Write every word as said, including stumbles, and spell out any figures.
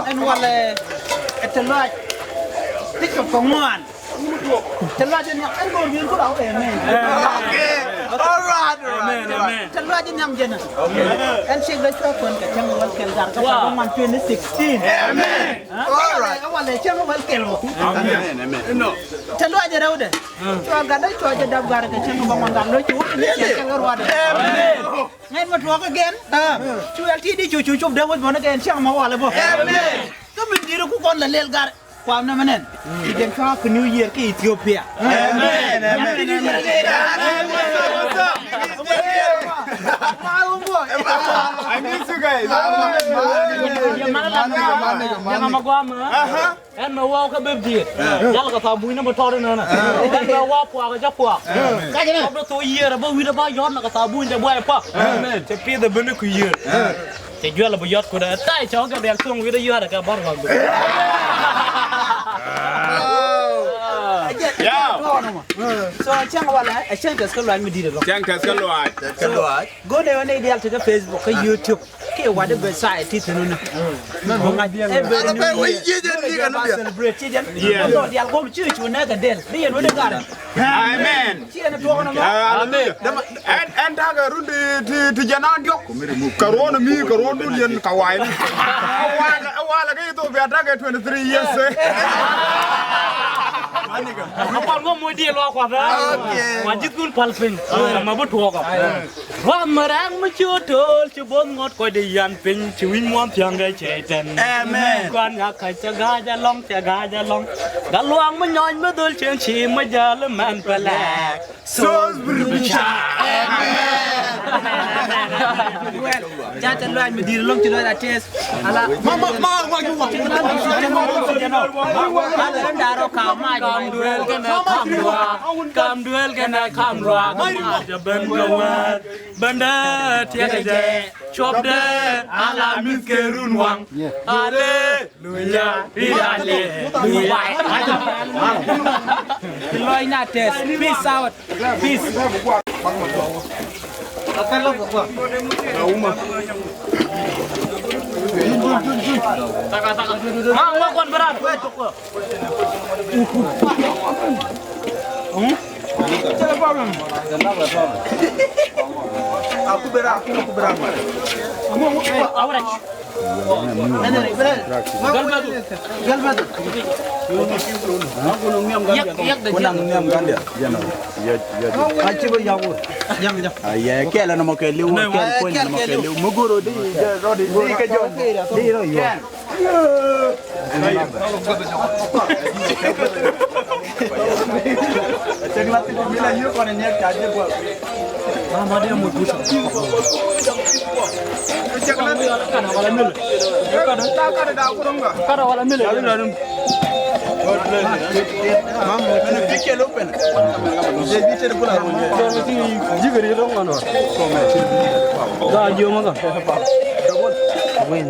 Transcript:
Ɛn walɛ ɛ te luac ti cop kɛ ŋuan. Te luac in nhiam ɛn go̱o̱r wi̱i̱ kula wä kɛ amen. Okay. All right, all right, all right. Te luac in nhiam jɛn. Okay. Ɛn ciek dee cua kuɛn kɛ cäŋ wäl kɛl gar kä kä ŋuan twenty sixteen. Amen. All right. Ɛ walɛ cäŋ wäl kɛl wä. Amen, amen. Te luac in rɛwdɛ. Cua gat dee cua jɛ dap gar kɛ cäŋ bä ŋuan gar lo̱c ci wä kɛ ni cɛn kɛl kɛ ruadɛ. Amen. Ŋɛn mɛ tuɔɔk kɛ gɛn. Cu yɛl ti di cu cu cop dee wec bɔni kɛ ɛn cäŋ mɛ walɛ bä. Amen. Kä min di̱i̱t ku kɔn lɛ lɛl gar. Kuam nɛmɛ nɛn. Ci jɛn cua kɛ New Year kä Ethiopia. Amen, amen, amen. I miss you guys. Ɛn mɛ waw kä bep diet. Jal kɛ thabuny ni bä tɔt inɛnɛ. Ɛn mɛ waw puak jɛ puak. Kɔp dee thok yiër bä wi̱dɛ bä yɔt na kɛ thabuny jɛ buay puak. Cɛ pith ɛ ben ni ku yiër. Cɛ juɛl bä yɔt kudɛ tay cɛ wä kɛ riɛk thoŋ wi̱dɛ yɔt ɛ kɛ bär wak. So cäŋ walɛ ɛ cäŋ tɛth kä luac mi di̱t ɛ lɔ. Cäŋ tɛth kä luac. Tɛth kä luac. Go̱o̱dɛ wä ni dial ti kä Facebook kä YouTube. Kiɛ wat i̱ bɛ say ti thi̱n wunä. Ɛ bɛ ni wi̱i̱ ba celebrate ci jɛn. Lɔ dial gom ci cu nɛ kɛ del bi yɛn wä di gar. Amen. Ci ɛn tuɔk nɔ mɔ. Amen. Ɛn, ɛn takɛ run ti, ti, ti jɛn an diɔk. Kɛ ruɔn mi kɛ ruɔn dun yɛn kɛ wa̱i̱. Awalɛ, awalɛ kɛ Ethiopia takɛ twenty three years. Akuan ŋɔ moc diɛ luak kuath. Okay. Wa ji̱ kun pal piny. Kɛ ma bi tuɔk. Ruath mi rɛŋ mi ci otool ci bo̱th ŋuɔ̱t kɔc di yan piny ci wi̱ny muɔ̱n thia̱ŋ kɛ cɛy tɛn. Amen. Kuan nya kac cɛ ga̱a̱c alɔŋ cɛ ga̱a̱c alɔŋ. Gat luaŋ mi nyɔny mi dhol cieŋ ci mi jäl mɛn pɛlɛk. Sos bir bi ca. Amen. Well, ca te luac mi di̱i̱t lɔŋ ci luac a tɛth. Ala. Ma, ma, ma, ma, ma. Ala rɛn da̱rɔ kam mac. Kam duel kɛnɛ kam luaak. Kam duel kɛnɛ kam luaak. Mac jɛ ben kɛ wɛr. Bendɛ tiɛkɛ jɛ. Cuɔpdɛ ala mith kɛ run waŋ. Aleluya. Aleluya. Lɔc na tɛth. Peace out. Peace. Ayɛ kɛl ɛn mɔ kɛ liw, kɛl kuny ɛn mɔ kɛ liw. Mi go̱o̱r ɔ di rɔ di kɛ jɔn di rɔ yɔ. Kara wala mile. Mama, kana pike lo pena. Je bi te kula. Jigiri dong ano. Da joma ka. Win.